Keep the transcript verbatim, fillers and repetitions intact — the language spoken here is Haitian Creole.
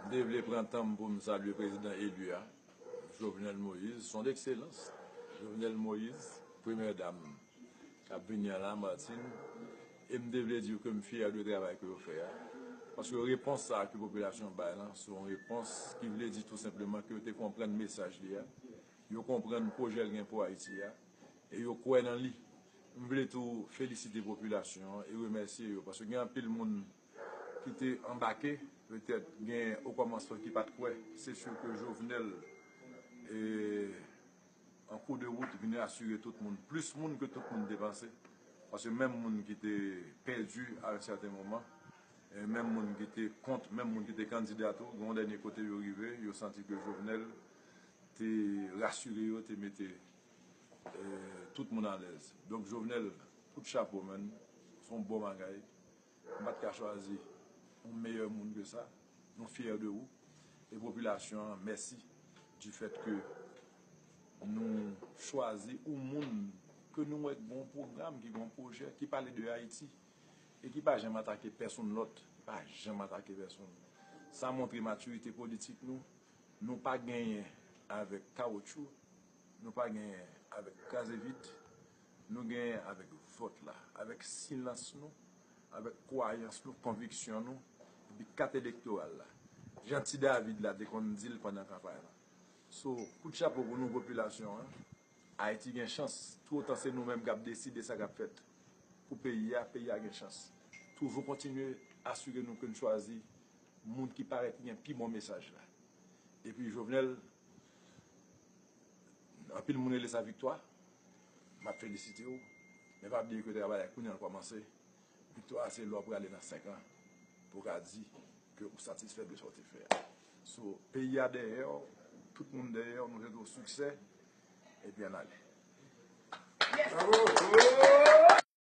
M te vle pran tan m pou m salye prezidan eli a, Jovenel Moïse, son excellence, Jovenel Moïse, premyè dam k ap vini an la, Martine, e m te vle di yo ke m fyè de travay ke yo fè a. Paske repons sa a ke popilasyon bay lan, se yon repons ki vle di tou senpleman ke yo te konprann mesaj li a, yo konprann pwojè l gen pou Ayiti a, e yo kwè nan li. M vle tou felisite popilasyon an e remèsye yo, paske gen anpil moun ki te anbake, petèt gen okòmansman ki pa t kwè. Se si ke Jovenel, e, an kou de wout, vin rasire tout moun, plis moun ke tout moun te panse. Paske menm moun ki te pèdi a yon sèten moman, e menm moun ki te kont, menm moun ki te kandida tou, gen yon dènye kote yo rive, yo santi ke Jovenel te rasire yo, te mete, e, tout moun alèz. Donk, Jovenel, kout chapo, man, se yon bon bagay. M pa t ka chwazi yon meyè moun ke sa. Nou fyè de ou. E popilasyon an, mèsi du fait ke nou chwazi yon moun ke nou wè ki gen yon pwogram, ki gen yon pwojè, ki pale de Ayiti e ki pa janm atake pèsonn lòt, ki pa janm atake pèsonn. Sa montre matirite politik nou. Nou pa genyen avèk kawotchou, nou pa genyen avèk kraze vit, nou genyen avèk vòt la, avèk silans nou, avèk kwayans nou, konviksyon nou, epi kat elektoral la. Jan Ti David la te konn di l pandan kanpay lan. So, kout chapo pou nou popilasyon an. Ayiti gen chans, toutotan se nou menm k ap deside sa k ap fèt pou peyi a, peyi a gen chans. Toujou kontinye asire nou ke n chwazi moun ki parèt ki gen pi bon mesaj la. Epi Jovenel, anpil moun rele sa viktwa, m ap felisite w, men pa bliye ke travay la kounye a l kòmanse. Viktwa a se lè w prale nan senk an pou w ka di ke ou satisfè de sa w te fè a. So, peyi a dèyè w, tout moun dèyè w, nou swete w siksè, epi ann ale.